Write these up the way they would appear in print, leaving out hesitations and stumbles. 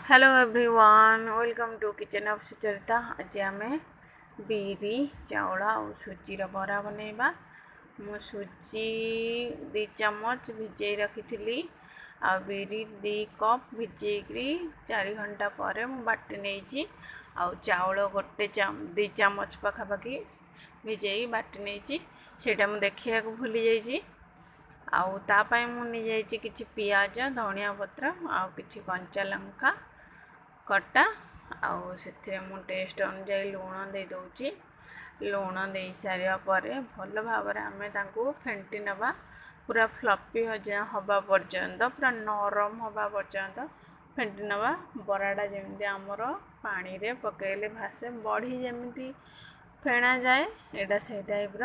Hello everyone, welcome to Kitchen of Sucharita. ଆଜି ଆମେ ବିରି, ଚାଉଳ ଆଉ ସୁଜିର ବରା ବନେଇବା। ମୁଁ ସୁଜି 2 ଚାମଚ ଭିଜେଇ ରଖିଥିଲି ଆଉ ବିରି 2 କପ୍ ଭିଜେଇକିରି 4 ଘଣ୍ଟା ପରେ ମୁଁ ବାଟି ନେଇଛି। ଆଉ ଚାଉଳ ଗୋଟେ 2 ଚାମଚ ପାଖାପାଖି ଭିଜେଇ ବାଟି ନେଇଛି, ସେଇଟା ମୁଁ ଦେଖିବାକୁ ଭୁଲି ଯାଇଛି। ଆଉ ତା ପାଇଁ ମୁଁ ନେଇଯାଇଛି କିଛି ପିଆଜ, ଧନିଆ ପତ୍ର ଆଉ କିଛି କଞ୍ଚା ଲଙ୍କା କଟା। ଆଉ ସେଥିରେ ମୁଁ ଟେଷ୍ଟ ଅନୁଯାୟୀ ଲୁଣ ଦେଇଦେଉଛି। ଲୁଣ ଦେଇ ସାରିବା ପରେ ଭଲ ଭାବରେ ଆମେ ତାଙ୍କୁ ଫେଣ୍ଟି ନେବା, ପୁରା ଫ୍ଲଫି ହେବା ପର୍ଯ୍ୟନ୍ତ, ପୁରା ନରମ ହେବା ପର୍ଯ୍ୟନ୍ତ ଫେଣ୍ଟି ନେବା। ବରାଟା ଯେମିତି ଆମର ପାଣିରେ ପକାଇଲେ ଭାସେ, ବଢ଼ି ଯେମିତି ଫେଣା ଯାଏ, ଏଇଟା ସେଇ ଟାଇପ୍ର।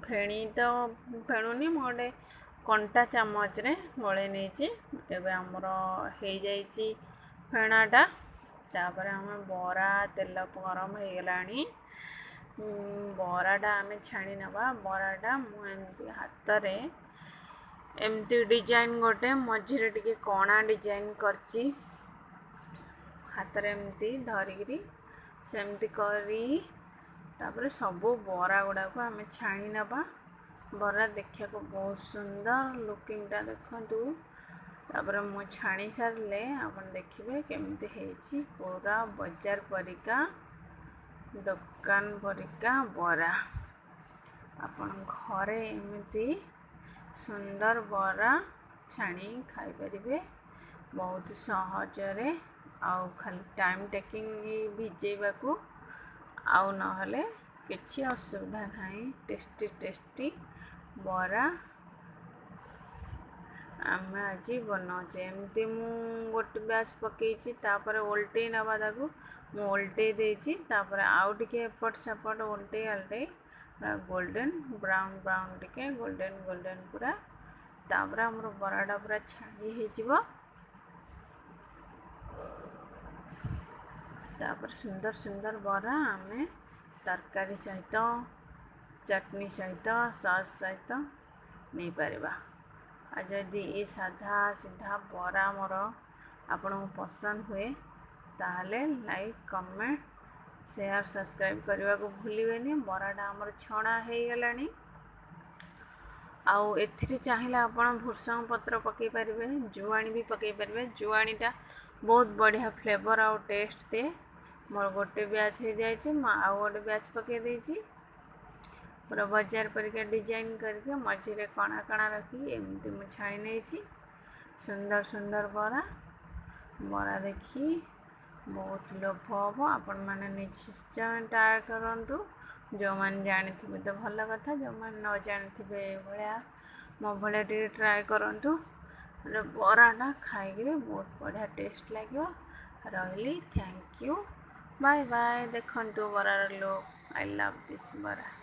ଫେଣି ତ ଫେଣୁନି, ମୁଁ ଗୋଟେ କଣ୍ଟା ଚାମଚରେ ଗୋଳେଇ ନେଇଛି। ଏବେ ଆମର ହେଇଯାଇଛି ଫେଣାଟା। ତାପରେ ଆମେ ବରା ତେଲ ଗରମ ହେଇଗଲାଣି, ବରାଟା ଆମେ ଛାଣି ନେବା। ବରାଟା ମୁଁ ଏମିତି ହାତରେ ଏମିତି ଡିଜାଇନ୍ ଗୋଟେ ମଝିରେ ଟିକେ କଣା ଡିଜାଇନ୍ କରିଛି, ହାତରେ ଏମିତି ଧରିକିରି ସେମିତି କରି ତାପରେ ସବୁ ବରା ଗୁଡ଼ାକୁ ଆମେ ଛାଣି ନେବା। ବରା ଦେଖିବାକୁ ବହୁତ ସୁନ୍ଦର ଲୁକିଂଟା ଦେଖନ୍ତୁ। ତାପରେ ମୁଁ ଛାଣି ସାରିଲେ ଆପଣ ଦେଖିବେ କେମିତି ହେଇଛି, ପୁରା ବଜାର ପରିକା, ଦୋକାନ ପରିକା ବରା। ଆପଣ ଘରେ ଏମିତି ସୁନ୍ଦର ବରା ଛାଣି ଖାଇପାରିବେ ବହୁତ ସହଜରେ, ଆଉ ଖାଲି ଟାଇମ୍ ଟେକିଂ ଭିଜେଇବାକୁ, ଆଉ ନହେଲେ କିଛି ଅସୁବିଧା ନାହିଁ। ଟେଷ୍ଟି ଟେଷ୍ଟି ବରା ଆମେ ଆଜି ବନାଉଛେ। ଏମିତି ମୁଁ ଗୋଟେ ବ୍ୟାଚ୍ ପକେଇଛି, ତାପରେ ଓଲଟେଇ ନେବା ତାକୁ, ମୁଁ ଓଲଟେଇ ଦେଇଛି। ତାପରେ ଆଉ ଟିକେ ଏପଟ ସେପଟ ଓଲଟେଇ ଆଲଟେଇ ପୁରା ଗୋଲ୍ଡେନ୍ ବ୍ରାଉନ୍ ବ୍ରାଉନ୍ ଟିକେ ଗୋଲ୍ଡେନ୍ ଗୋଲ୍ଡେନ୍ ପୁରା। ତାପରେ ଆମର ବରାଟା ପୁରା ଛାଣି ହେଇଯିବ। ତାପରେ ସୁନ୍ଦର ସୁନ୍ଦର ବରା ଆମେ ତରକାରୀ ସହିତ, ଚଟଣି ସହିତ, ସସ୍ ସହିତ ନେଇପାରିବା। ଆଉ ଯଦି ଏ ସାଧା ସିଧା ବରା ମୋର ଆପଣଙ୍କୁ ପସନ୍ଦ ହୁଏ, ତାହେଲେ ଲାଇକ୍, କମେଣ୍ଟ, ସେୟାର, ସବସ୍କ୍ରାଇବ୍ କରିବାକୁ ଭୁଲିବେନି। ବରାଟା ଆମର ଛଣା ହେଇଗଲାଣି। ଆଉ ଏଥିରେ ଚାହିଁଲେ ଆପଣ ଭୃସଙ୍ଗ ପତ୍ର ପକାଇ ପାରିବେ, ଜୁଆଣି ବି ପକାଇ ପାରିବେ। ଜୁଆଣିଟା ବହୁତ ବଢ଼ିଆ ଫ୍ଲେଭର୍ ଆଉ ଟେଷ୍ଟ ଦିଏ। ମୋର ଗୋଟେ ବ୍ୟାଚ୍ ହେଇଯାଇଛି, ମୁଁ ଆଉ ଗୋଟେ ବ୍ୟାଚ୍ ପକାଇ ଦେଇଛି। ପୁରା ବଜାର ପରିକା ଡିଜାଇନ୍ କରିକି ମଝିରେ କଣା କଣା ରଖିକି ଏମିତି ମୁଁ ଛାଣି ନେଇଛି ସୁନ୍ଦର ସୁନ୍ଦର ବରା। ବରା ଦେଖି ବହୁତ ଲୋଭ ହେବ, ଆପଣମାନେ ନିଶ୍ଚୟ ଟ୍ରାଏ କରନ୍ତୁ। ଯେଉଁମାନେ ଜାଣିଥିବେ ତ ଭଲ କଥା, ଯେଉଁମାନେ ନ ଜାଣିଥିବେ ଏଇଭଳିଆ ମୋ ଭଳିଆ ଟିକେ ଟ୍ରାଏ କରନ୍ତୁ। ବରାଟା ଖାଇକିରି ବହୁତ ବଢ଼ିଆ ଟେଷ୍ଟ ଲାଗିବ। ରହିଲି, thank you, bye bye. ଦେଖନ୍ତୁ ବରାର look, I love this bara.